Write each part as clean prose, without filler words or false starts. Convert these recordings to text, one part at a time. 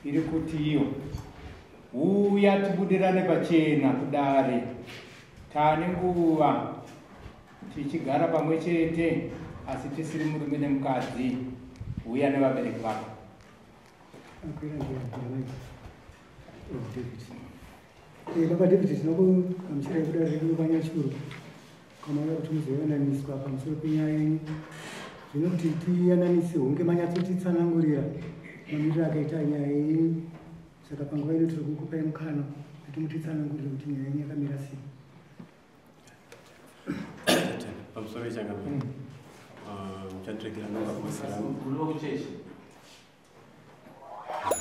Iri kuti iyo uya tibudirane pachena kudare, taane nguva tichigara pamwe chete asi tisiri murume nemukadzi. Uya nevabereki vako. Akwira ndiye David. Baba David, tinokugamuchirai kudare redu kwaNyachuru, kwamauya kuti muzoyananiswa pamusoro penyaya yenyu. Zvino kuti tiyananise, hunge manyatsotitsanangurira mamiriro akaita nyaya yenyu. Saka panguva ino tiri kukupai mukana kuti mutitsanangurire kuti nyaya yenyu yakamira sei. Pamusoro yechangamire, muchandiregera nonga voice rangu. Uri wekuchechi?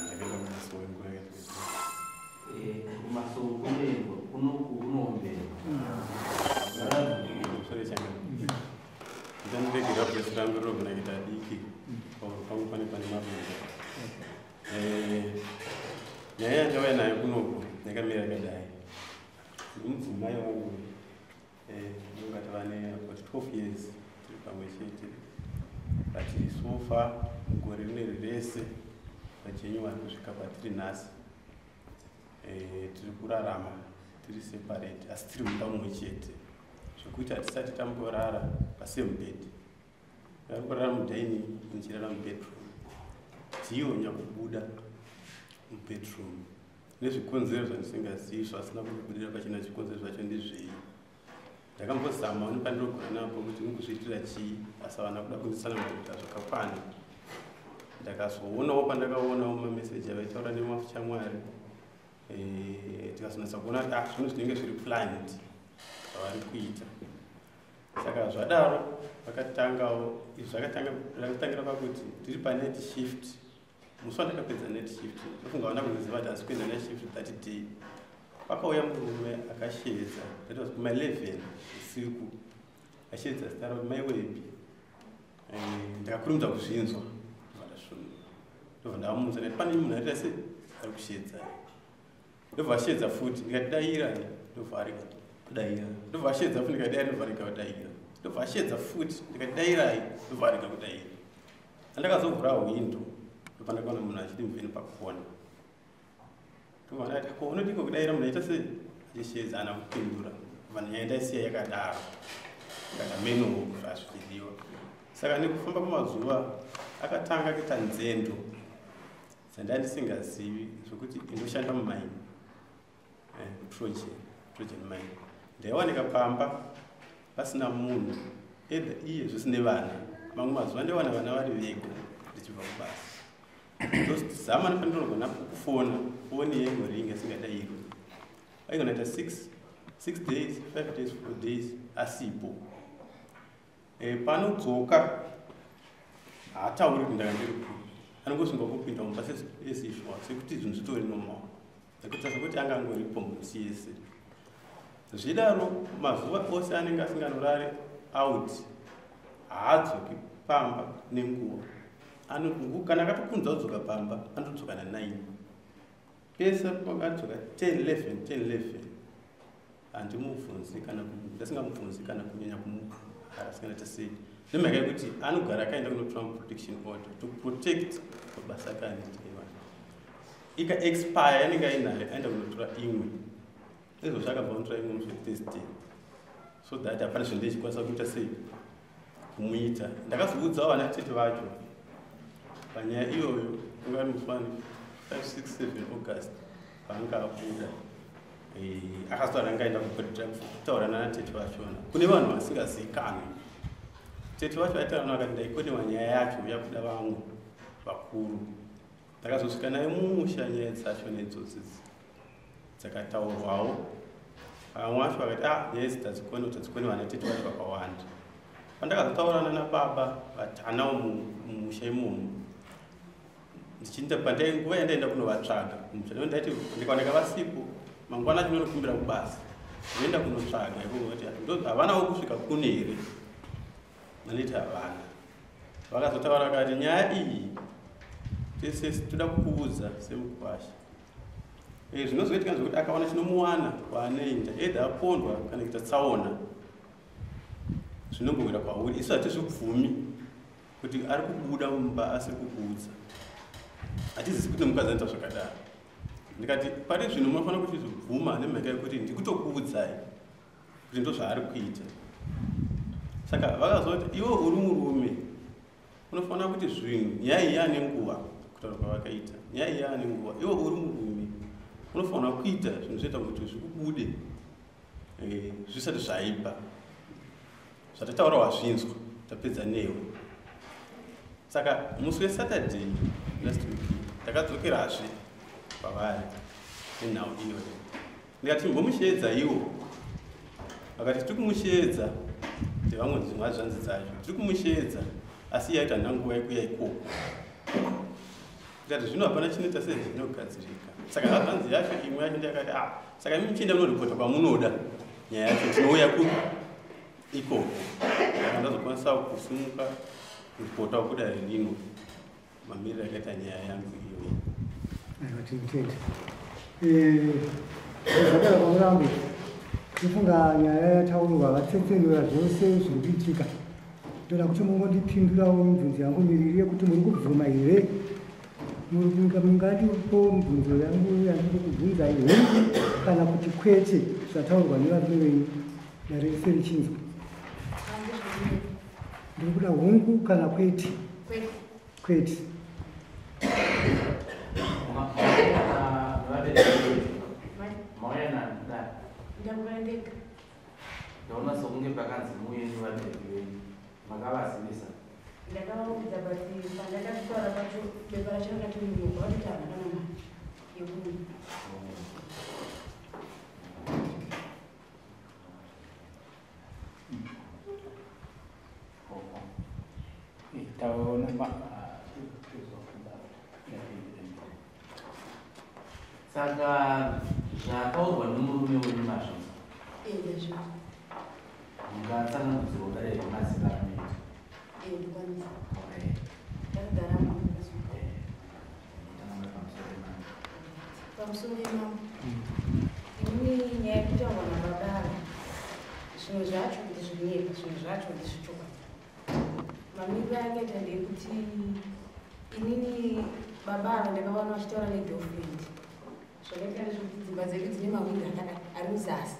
Ndakaenda kumasowe nguva yakati. Kumasowe kunoendwa, kunoku kunoomberwa. Pamusoro yechangamire, muchandiregera voice rangu rinogona kuita diki, pauro pangu pane maronda. Nyaya yandauya nayo kunoku yakamira yakadai. Mudzimai wangu nonga tava neabout 12 years tiri pamwe chete, but so far mugore rineri rese paJanuary kusvika patiri nhasi, tiri kurarama tiri separate, asi tiri mumba mumwe chete, zvekuti hatisati tamborara pasame bed. Ari kurara mudining, ndichirara mubedroom. Ndiyo nyakubuda mubedroom nezvikonzero zvandisingazivi, zvasina kundibudira pachena. Zvikonzero zvacho ndizvei? Ndakambozama nepandinogona napo kuti ndikuzviitira chii, asi havana kuda kunditsanangurira zvakakwana. Ndakazoonawo pandakaonawo mameseji avaitaura nemafuchamwari, tikazonatsa kuona kuti ah, zvinhu zvinenge zviri planned zvavari kuita. Saka zvadaro vakatangawo izvi. Zvakatangira pakuti tiri panight shift. Musi wandakapedza night shift, ndofunga vana kundiziva kuti hasi kuenda night shift that day, pakauya murume akashevedza. That was kuma 11 usiku. Ashevedza zita rakuti "Mai Webi". Ndakakurumidza kuzvinzwa, ndobva ndasvunura, ndobva ndamutsa, ndati pane munhu aita se ari kusheedza. Ndobva asheedza futi, ndikati daira, ndobva arega kudaira. Ndobva asheedza futi, ndikati daira, ndobva arega kudaira. Ndobva asheedza futi, ndikati dairai, ndobva arega kudaira. Andakazovhura hwindo, ndopandakaona munhu achiti muvheni pakona. Ndobva ndati, "Ko unodiko kudaira munhu aita sei achisheedza?" Ana kupindura. Vanhu nyaya ndaisiya yakadaro, kana meno zvazvichidiwa. Saka nekufamba kwemazuva akatanga kuita nzendo dzandanga ndisingazivi, zvokuti indoshanda mumaini, Trojan mine. Ndaiwanika pamba pasina munhu, either iye zvisine vana. Mamwe mazuva ndaiwana vana vari vega ndichibva kubasa. Ndozama nepandinogona kufona, foni yaingoringa isingadairwi. Aigona ita 6 days, 5 days, 4 days asipo. Panodzoka haatauri kuti ndanga ndiri kupi. Anongosvinga kupinda mumba as usual, sekuti zvinhu zvitori normal, nekuita sekuti anga angoripo musi yese. Zvidaro mazuva ose anenge asinganorari out, haadzoki pamba nenguva. Kana akatokunza kudzoka pamba, anotodzoka na9 pese, pakadzoka 10 11 10 11. Handimubvunzi kana ndasingamubvunzi kana kunyanya kumuhara kana sei, nemhaka yekuti anogara akaenda kunotora protection order to protect mabasa ake anoita iwayo. Ika expire yanenge ainayo, aenda kunotora imwe. Izvozvo akabva kunotora imwe musi weThursday, so that hapana zvinhu ndechikwanisa kuita sei kumuita. Ndakazoudzawo vana tete vacho panyaya iyoyo. Unga ri musi wani 5 6 7 August paanga abuda. Akazotaura angaenda kutaura nana tete vachona kune vanhu vasingazivikanwi. Tete vacho vaitaura navo, akati ndaikonewa nyaya yacho, yakuda vamwe vakuru. Ndakazosvika naye mumusha, nyaya dzacho neidzodzi dzakataurwawo. Vamwe vacho vakati, "Ah, nyaya idzi tadzikone, tadzikone." Vana tete vacho vakawanda. Pandakazotaurana nababa vatanawo mumusha imomo, ndichinda pandai nguva yandaenda kunovatsvaga kumusha, ndaiti ndikaoneka vasipo, mangwana tinonokumbira kubasa, ndoenda kunotsvaga ikoko kuti havanawo kusvika kune here. Manditi havana. Vakazotaura vakati, "Nyaya iyi tese toda kukuudza semukwasha. Zvinozoitika zvekuti akawana chinomuwana kwaanoenda, either apondwa kana kuita tsaona, zvinongowira kwauri. Isu hatizvibvumi kuti ari kubuda mumba asiri kukuudza." Hatizisi kuti mukadzi anoita zvakadaro. Ndikati pari zvino munofanira kuchizvibvuma nemhaka yekuti ndikutokuudzai kuti ndozvaari kuita. Saka vakazoti iwe uri murume unofanira kuti zvinhu nyaya iyi yaane nguva, kutaura kwavakaita nyaya iyi yaane nguva, iwe uri murume unofanira kuita zvinhu zvinoita kuti zvikubude zvisati zvaipa. Zvatataura wazvinzwa, tapedza newe. Saka musi weSaturday last week ndakadzokerazve kwavari nenhau iyoyo. Ndikati mbomusheedza iwo, vakati tiri kumusheedza, ndevamwe dzimwe hazvanzi dzacho, tiri kumusheedza asi iye aiti handina nguva yekuuya ikoko. Ndikati zvino hapana chinoita sezvinogadzirika. Saka hazvanzi yacho imwe yacho ndiyakati saka imi muchienda munoripota kwamunoda nyaya yacho, tinouya ikoko. Saka ndazokwanisa kusimuka kuripota kudare rino mamiriro akaita nyaya yangu iyoyi. Aiwa, tinotenda. Zvakadaro pamurambo, ndofunga nyaya yataurwa vatsetsenura zvose zviri kuitika. Ndoda kuti mungondipindurawo mibvunzo yangu miviri yekuti muri kubvuma here, mungadipo mibvunzo yangu yandiri kubvunza hongu kana kuti kwete zvataurwa nevarume venyu dare rese richinzwa. Ndiri kuda hongu kana kwete. Kwete. Mauya nani kudare? Ndauya ndega. Ndaona sokunge pakanzi muuye nevabereki venyu, makavazivisa? Ndakavaudza, but pandakataura pacho bepa racho rakatonyorwa, vatoti havana kana mari yekuuya. Taona Saka zvataurwa nemurume wenyu mazvinzwa? Ndazvinzwa. Mungatsanangudzirwa dare remazita anoita? Ndokwanisa. Okay. Ndakagara mukazuka. Tanga pamusoro pemambo. Pamusoro pemambo. Inini nyaya yekutaurwa nababa ava, zvimwe zvacho ndezvenyepa, zvimwe zvacho ndezvechokwadi. Mamiriro akaita ndeyekuti inini baba ava ndakaona vachitaura negirlfriend. Zvakaita ndezvekuti dzimba dzedu dzine mahwindo akadai ari muzasi.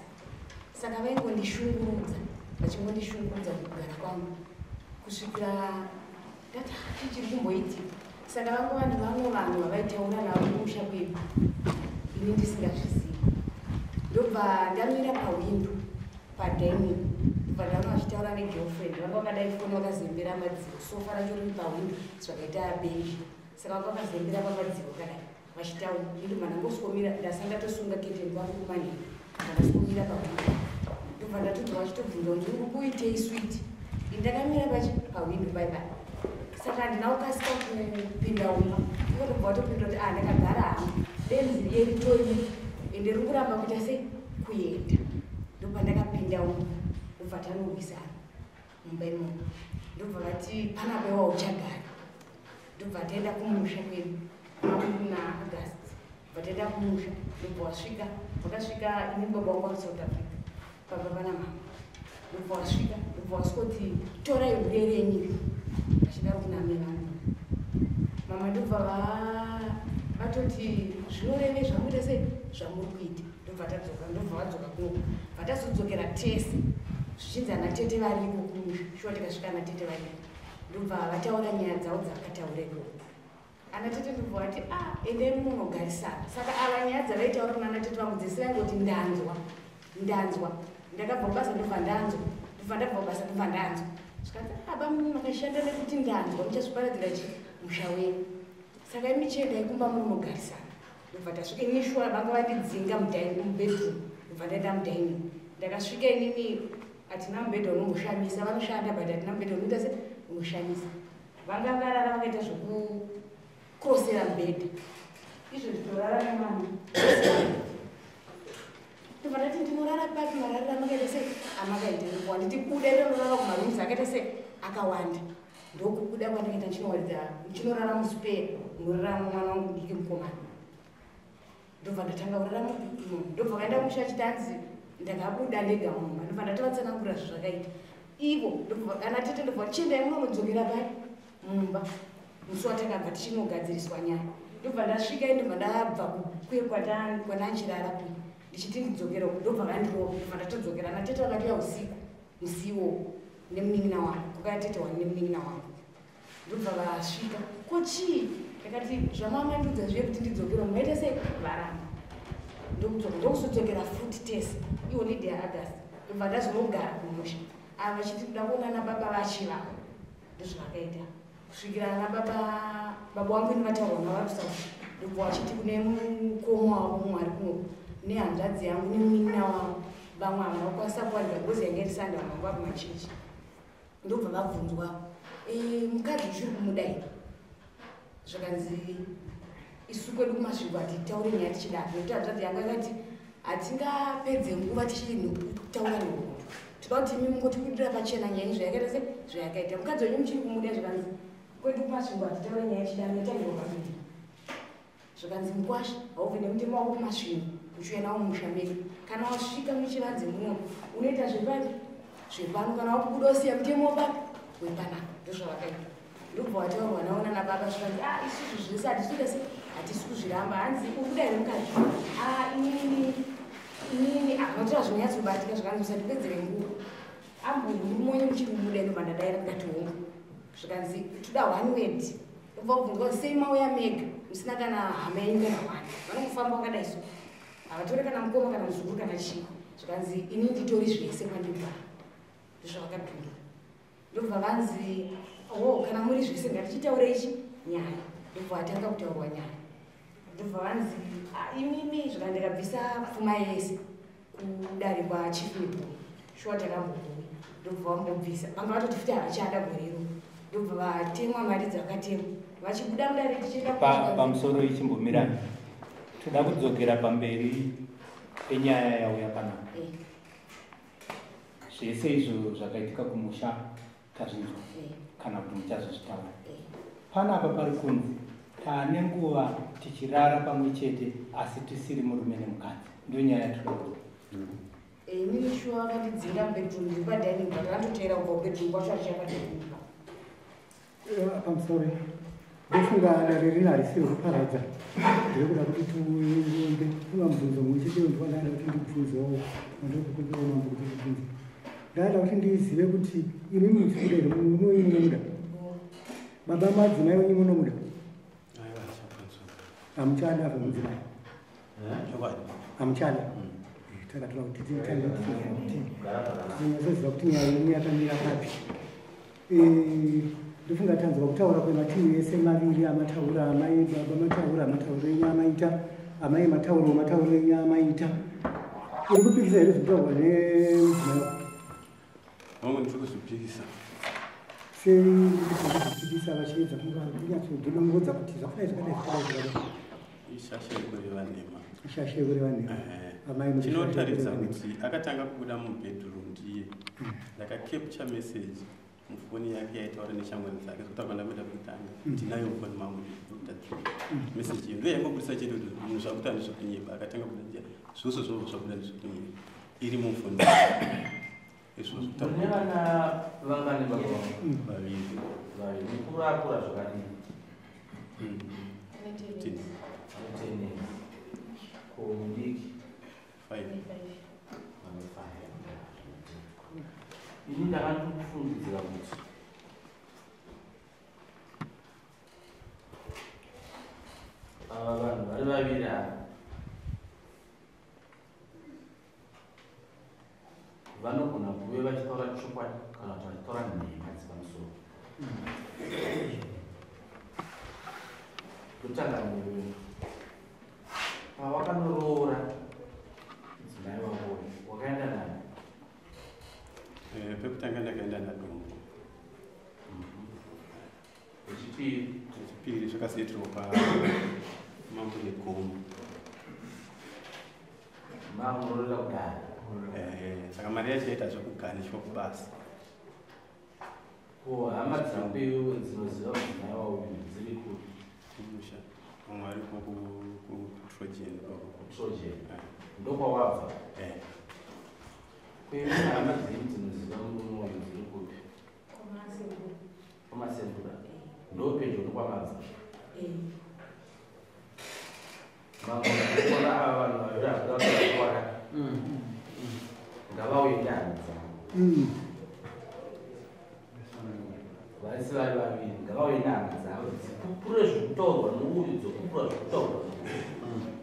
Saka vaingondishungurudza, vachingondishungurudza kugara kwangu kusvikira ndati chii chiri kumboitika. Saka vanga vanhu vamwe vanhu vavaitaura navo kumusha kwedu, ini ndisingazvizivi. Ndobva ndamira pahwindo padining, ndobva ndaona vachitaura negirlfriend. Vanga vakadai foni vakazembera madziro, sofa racho riri pahwindo zvakaita benji. Saka vanga vakazembera pamadziro kadai vachitaura. Ndobva ndangoswomira, ndasa ndatosunga keteni kwangu kumanheru, ndakaswomira pahwindo. Ndobva ndatobva vachitobvunza kuti uri kuitei sweet. Ini ndakamira pahwindo pai. Saka handina kukasika kupinda mumba. Ndikotobva vatopinda kuti ndakagara hangu. Benzi riye ritori ende riri kuramba kuita sei kuenda. Ndobva ndakapinda mumba, ndobva tanorwisana mumba imomo. Ndobva vati panapa iwe hauchagara. Ndobva taenda kumusha kwedu kuna August. Ndobva taenda kumusha, ndobva wasvika, vakasvika ini baba vangu vari South Africa, baba vana mama. Ndobva wasvika, ndobva wasvikoti torai hure renyu iri. Vachidaro kuna amai vangu. Mama ndobva vatoti zvinoreve zvamuita sei zvamuri kuita. Ndobva tadzoka, ndobva vadzoka kuno. Bva tazodzokera tese zvichinzi ana tete variko kumusha. Shuwa tikasvika ana tete variko. Ndobva vataura nyaya dzavo dzavakataura ikoko. Ana tete ndobva vati endai munogarisana. Saka ava nyaya dzavaitaura kuna ana tete vangu dzese vaingoti ndanzwa, ndanzwa. Ndakabva kubasa ndobva ndanzwa, ndobva ndabva kubasa ndobva ndanzwa. Zvikanzi baba makashanda nekuti ndanzwa, muchazviparadzira chi musha wenyu. Saka imi chiendai kumba munogarisana. Ndobva tasvika ini shuwa vanga vandidzinga mubedroom, ndobva ndaenda mudining. Ndakasvika inini hatina mubhedha unomboshamisa, vanoshanda but hatina mubhedha unoita se unoshamisa. Vanga varara vakaita zvekukrosera mubhedha. Izvo zvitorara nemwana. Ndobva ndati ndinorara papi mararira amakaita sei amakaita. Ndobva nditi buda ndonorara kumarooms akaita sei akawanda. Ndokubuda kwandakaita ndichinowaridza, ndichinorara muspare munorara mwana wangu mudiki mukomana. Ndobva ndatanga kurara imomo. Ndobva vaenda kumusha vachiti ndakabuda ndega mumba. Ndobva ndatovatsanangurira zvazvakaita. Ivo ndobva ana tete ndobva chiendai munonodzokera pai mumba. Musi watakabva tichinogadziriswa nyaya. Ndobva ndasvika ndobva ndabva kuye kwandanchirara kuye ndichiti ndidzokera uku ndobva vandirova ndobva ndatodzokera natete vakatouya usiku musiwo nemunin'ina wangu kukaya tete wani nemunin'ina wangu ndobva vasvika ko chii ndakati zvamamandiudza zviye kuti ndidzokera mungaita sei varamba ndokudzoka ndokuzodzokera futi tese iholiday yaAugust ndobva ndazonogara kumusha ava vachiti ndoda kuonana baba vachivavo ndozvavakaita kusvikira ana baba baba wangu ini vataurwa navakusauti ndobva vachiti kune mukoma wavo mumwe ari kuno nehanzvadzi yangu nemunin'ina wavo vamwe havana kukwanisa kuwanika because yanga iri Sunday vamwe vanga kumachechi ndobva vabvunzwa mukadzi uchiri kumuda here zvakanzi isu kwedu kuMasvingo hatitaure nyaya tichidaro nekuti hanzvadzi yangu akati hatingapedze nguva tichitaura nehondo toda kuti imi mungotibudira pachena nyaya zvayakaita se zvayakaita mukadzi wenyu muchiri kumuda zvakanzi kwedu kuMasvingo hatitaure nyaya tichidaro yatangirwa pamberi zvakanzi mukwasha haubve nemutemo wako kuMasvingo uchiuya nawo mumusha medu kana wasvika muchivanze muno unoita zvepapi zvepano kana wakubuda usiya mutemo wapapi wepanapa ndozvavakaita ndobva wataurwa nawo nana baba zvikanzi a isusu zvese hatisi se hatisi kuzviramba hanzi ukuda here mukadzi a inini inini havanotora zvinonyatsobatika zvakanzi usandipedzere nguva ambo murume wenyu muchiri kumuda ndobva ndadaira ndikati hongu zvikanzi toda one word ndobva kubvunzwa sei mauya mega musina kana hama yenyu kana one vanongofamba vakadai so havatore kana mukoma kana muzukuru kana chii zvikanzi ini nditori zvese kwandibva ndozvavakapindura ndobva vanzi o kana muri zvese ngatichitaure ichi nyaya ndobva vatanga kutaurwa nyaya ndobva vanzi imimi zvika ndikabvisa pfuma yese kudare kwachief Negomo shuwa takambokuya ndobva vambobvisa vanga vatoti futi havachada gorero ndobva vatemwa mari dzakatemwa vachibuda mudare tichienda Pamusoro ichimbomirani toda kudzokera pamberi penyaya yauya panapa. Zvese izvo zvakaitika kumusha tazvinzwa kana kuti muchazozvitaura. Panapa pari kunzi taane nguva tichirara pamwe chete asi tisiri murume nemukadzi ndiyo nyaya yatiri. Inini shuwa vakandidzinga mubedroom ndiri padining but vandoteera kubva kubedroom kwacho achiya padining. Pamusoro ndofunga dare rino harisi rekuparadza ndirikuda kuti tiuende funga mubvunzo mumwe chete ndowandada kuti ndibvunzewo wandikukumbira mambo kuti ndibvunze ndada kuti ndizive kuti imimi muchikuda here murume wenyu munomuda baba madzimai wenyu munomuda Aiwa, chakwanzwa. Hamuchada apa mudzimai? Chokwadi. Hamuchada. Takatoda kuti titange kuti tinyatsoziva kuti nyaya yenyu yakamira papi. Ndofunga tanzwa kutaura kwemativi ese maviri amataura amai baba mataura matauro enyu amaita amai matauro matauro enyu amaita uri kupikisa here zvekutaurwa nemudzimai wako? Vangu ndiri kuzvipikisa. Sei kuzvipikisa vachiedza kunga kunyatsodonongodza kuti zvakadai zvakadai zvakadai zvakadai? Ishasha yekureva nhema. Ishasha yekureva nhema. Amai muri shasha Chinotaridza yekureva nhema. kuti akatanga kubuda mubedroom ndiye ndakacapture message mufoni yake yaitaura neshamwari dzake zvokutaura ndakuita kutanga ndinayo mufoni mangu message iyo ndo yaingobudisa chete kuti munhu zvakuta ndezvekunyeba akatanga kubuda ndiye zvose zvobva zvabuda ndezvekunyeba iri mufoni izvozvo. Mune vana vangani baba vangu? Vaviri. Vaviri. Mukuru akura zvakadini? 10. Ane 10 years. Ko mudiki? 5. Ane 5. Ini ndakatokufungidzira kuti ava vanhu vari vaviri ava vanogona kuve vachitaura chokwadi kana kuti vachitaura nhema dzepamusoro. Totanga newe pawakanoroora mudzimai wako uyu, wakaenda naye? Pekutanga ndakaenda nadombo. Echipiri? Echipiri zvakazoitirwa pamambo Negomo. Mamunorora kudare? Saka mari yacho yaita zvekuganishwa kubasa. Ko hama dzako iwewe dzinoziva mudzimai wauyu dziri kupi? Kumusha vamwe variko kuTrojan. KuTrojan ndokwawabva? Eh. Kwewe hama dzenyu dzinoziva murume uyu dziri kupi? Kwamasendura ndo pedyo nokwamabva? Ngavauye nehama dzavo. Vese vari vaviri ngavauye nehama dzavo dzipupure zvekutaurwa nouyu, dzopupura zvekutaurwa nouyu.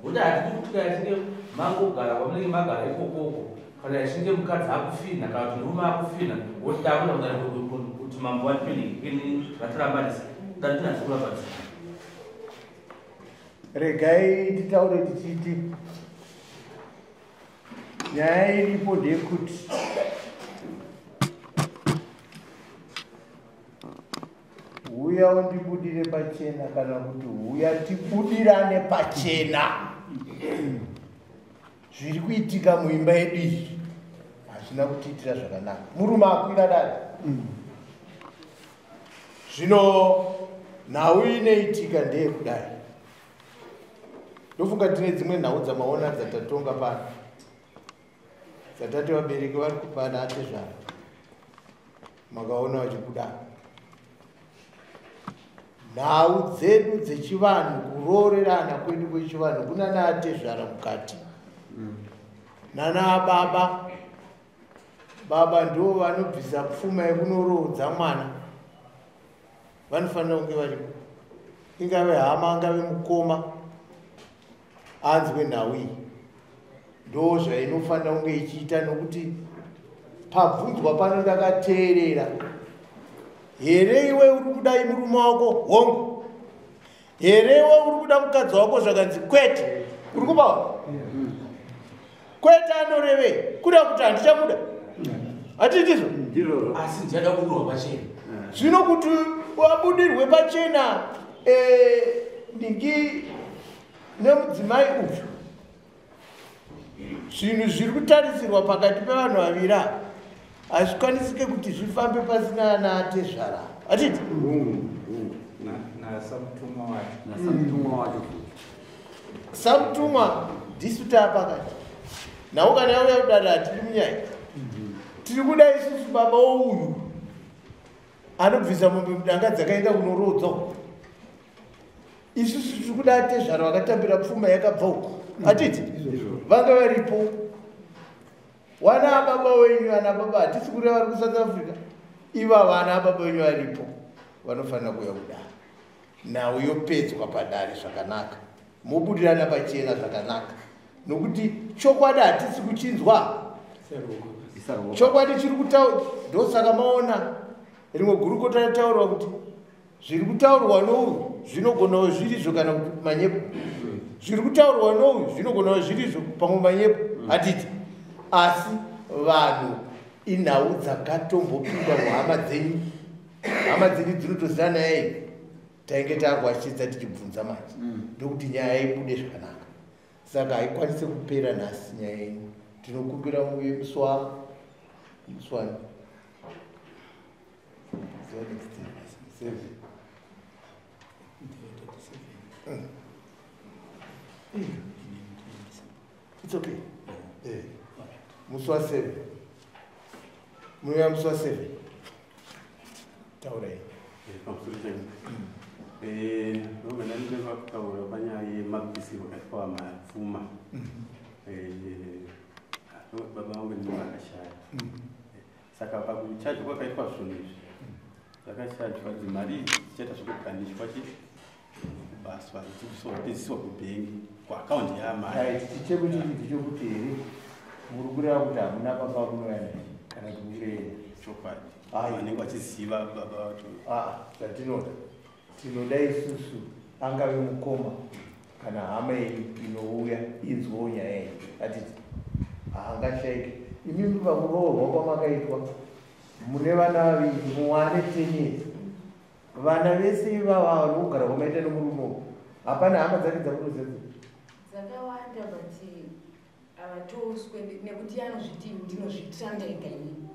Nokuti hatidi kuti kana ichinge mangogara kwamunenge magara ikokoko, kana ichinge mukadzi akufinha kana kuti murume akufinha, woti takuda kuti mambo vatipenekeni vatirambanise, datinasi kurambanisa. Regai titaure tichiti nyaya iripo ndeyekuti huya undibudire pachena kana kuti huya tibudirane pachena. Zviri kuitika muimba yedu iyi hazvina kutiitira zvakanaka. Murume akwira dare. Zvino nhau inoitika ndeyekudai. Ndofunga tine dzimwe nhau dzamaona dzatatonga pano, dzatati vabereki vari kupana atezvara, makaona vachibuda. Nhau dzedu dzechivanhu, kuroorerana kwedu kwechivanhu kunana atezvara mukati nana baba. Baba ndo vanobvisa pfuma yekunoroodza mwana, vanofanira kunge varipo, ingave hama angave mukoma, anzwe nhau iyi. Ndo zvainofanira kunge ichiita, nokuti pabvunzwa pano ndakateerera. Here iwe uri kuda murume wako? Hongu. Here iwe uri kuda mukadzi wako? Zvakanzi kwete. Uri kubawa? Kwete anorevei? Kuda kuti handichamuda. Hatitizvo? Asi ndichada kubudirwa pachena. Zvino kuti wabudirwe pachena ndingi nemudzimai uyu, zvinhu zviri kutarisirwa pakati pevanhu vaviri ava hazvikwanisike kuti zvifambe pasina ana atezvara. Hatiti? Samutumwa ndisu taa pakati. Nhau kana yauya kudada hatiri munyaya. Tiri kuda isusu baba wouyu anobvisa mombe mudanga dzakaenda kunoroodza uku. Isusu tiri kuda atezvara vakatambira pfuma yakabva uku. Hatiti? Vanga varipo. Wana baba wenyu, ana baba hatisi kureva vari kuSouth Africa. Iva vana baba wenyu varipo, vanofanira kuuya kudare. Nhau yopedzwa padare zvakanaka, mobudirana pachena zvakanaka, nokuti chokwadi hatisi kuchinzwa. Chokwadi chiri kutaurwa. Ndosaka maona rimwe gurukota rataurwa kuti zviri kutaurwa nouyu zvinogonawo zvirizvo kana kuti manyepo. Zviri kutaurwa nouyu zvinogonawo zvirizvo pamwe manyepo. Hatiti? Asi vanhu inhau dzakatombopinda muhama dzenyu. Hama dzenyu dzinotoziva nyaya iyi. Tainge takuachidza tichibvunza manje ndokuti nyaya ibude zvakanaka. Saka haikwanisi kupera nhasi nyaya yenyu. Tinokumbira muuye musi wani 7. It's okay. Musi wa 7. Munouya musi wa 7. Taurai. Ndinoda kutaura panyaya yemabvisirwo akaitwa mapfuma. Baba vangu ndivo vakashaya. Saka pakuchajwa kwakaitwa zvinhu izvi, zvakachajwa dzimari idzi dzichaita zvekuganishwa kubaswa dzichibviswa kubhengi kuakaundi yaamai. Chekuti ndechekuti here muri kureva kuti hamuna baba kunouya naye kana kuti mukureva chokwadi? Vanenge vachiziva baba vacho. Zvatinoda, tinoda isusu angave mukoma kana hama yenyu inouya inzwewo nyaya iyi. Hatiti haangashaiki. Imimi pakuroorwa kwamakaitwa mune vana vaviri, mumwe ane 10 years. Vana vese ivava vanogara kwamaita nomurume uyu, hapana hama dzake dzamunoziva? Dzakawanda, but havatoswe nekuti anozviti ndinozviitira ndega inini.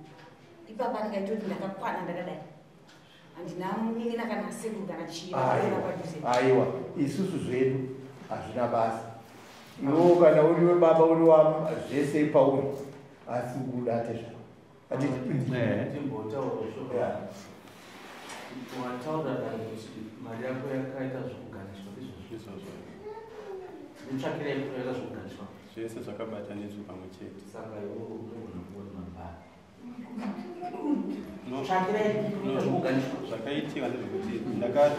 Ipapa ndingaitoti ndakakwana ndakadai, handina munin'ina kana sekuru kana chii padhuze. Aiwa, isusu zvedu hazvina basa. Iwewo kana uriwe baba uri wa zvese pauri, asi kuda tezvara. Hatiti? Timbotaura shoko. Wataura dai kuti mari yako yakaita zvekuganiswa, ndizvozvo? Izvozvo. Mutsvakirei yakaita zvekuganiswa. Zvese zvakabatanidzwa pamwe chete. Saka iwe unogona kuona Tsvakirai kunoita zvekuganishwa. Zvakaitika ndezvekuti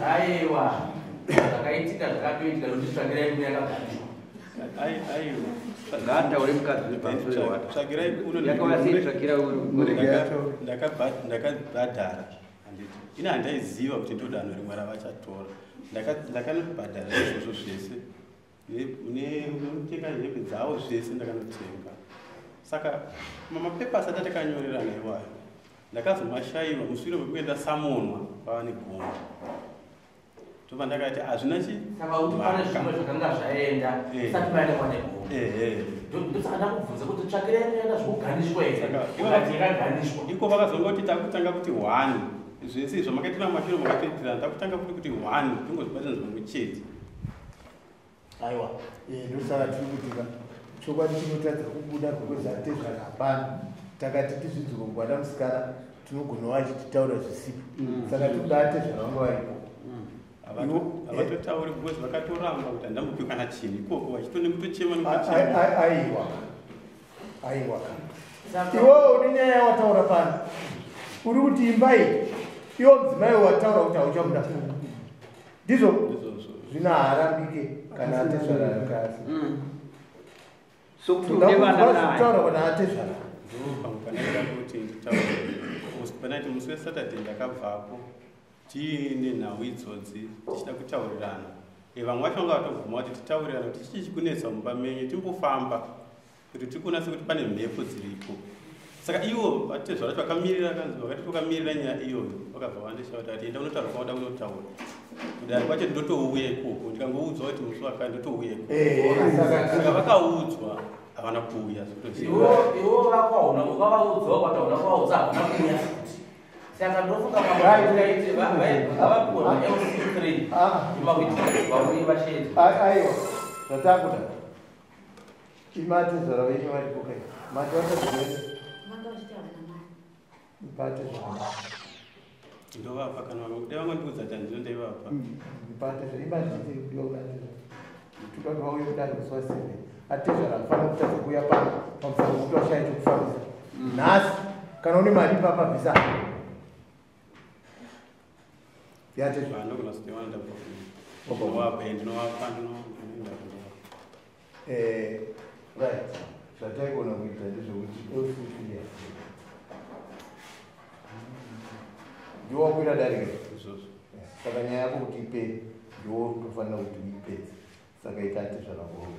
Aiwa, zvakaitika zvakatoitika nokuti tsvakirai kuno yakaganishwa. Aiwa. Ngaataure mukadzi wepamusoro wake. Tsvakirai kuno. Yakauya sei tsvakira Ndakabhadhara, handiti? Ine handaiziva kuti ndo danho rimwe ravachatora. Ndakanobhadhara izvozvo zvese, nekutenga hembe dzavo zvese ndakanotenga. Saka mamapepa asati atakanyorerana iwayo ndakazomashayiwa mushure mekunge ndasamonwa kwava negomba. Tobva ndakati hazvina chi. Saka kuti pane zvimwe zvakanga zvaenda usati maenda kwane gomba. Ehe. Ndosaka ndakubvunza kuti tsvakirai kunoita zvekuganishwa here, ukati yakaganishwa. Iko vakazongoti takutanga kuti one zvese izvo makaitira mumashure makatoitirana, takutanga kuti one tingozvibatanidza pamwe chete. Aiwa, ndosaka tiri kutika chokwadi chinotadza kubuda because atezvara hapana. Takati tizvidziko kugwada musikana tinogonawo achititaura zvisipo, saka tikuda atezvara vanga varipo. Havatotauri because vakatoramba kuti handambopiwa kana chinhu ikoko, vachitonekutochema nekutochema. Aiwa, aiwa, iwewe une nyaya yawataura pano, uri kuti imba iyi iwo mudzimai wataura kuti hauchamuda, ndizvo zvino haarambike kana atezvara kasi. Sokuti une vana naye. Kutaura kana atezvara. Ndopamwe panaida kuti nditaure panaiti musi weSaturday ndakabvapo tiine nhau idzodzi tichida kutaurirana. Vamwe vacho vanga vatobvuma kuti titaurirana kuti chii chikunetsa mumba menyu, timbofamba kuti tiri kuona sekuti pane mhepo dziripo. Saka ivo vatezvara vacho vakamirira, vakati vakamirira nyaya iyoyo, vakabva vandishauta kuti enda unotaura kwauda kunotaura. Kudare kwacho ndotouya ikoko, ndikangoudzwa kuti musi wakati ndotouya ikoko. Saka vakaudzwa havana kuuya. Iwo vakwaona ukavaudzawo kwati hauna kuvaudza, havana kuuya futi. Saka ndofunga ngavapiwe maLC3 emawitness vauye vashedzwe. Aiwa, zvatakuda imatezvara venyu varipo kai mati vatazvene. Vanga vachiti havana mari. Ipatezvara. Ndovapa kana dai vangondiudza kuti handino ndaivapa. Ipatezvara imatezvara toda kuti vauye kudare musi wa7. Atezvara anofanira kutadza kuuya pano pamusana pokuti washaya chekufambisa nhasi. Kana une mari ipapa bvisa yatezvara. Ndogona kuzoiwana ndabva ndovapa, ndinovapa, ndinoenda kundovapa. Right, zvataigona kuita ndezvekuti LC3 ndiwo wakwira darike. Izvozvo. Saka nyaya yako kuti ipere ndiwo utofanira kuti uipedze, saka ita atezvara kuona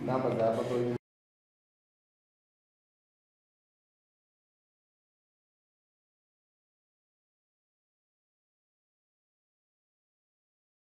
namba dzaapa.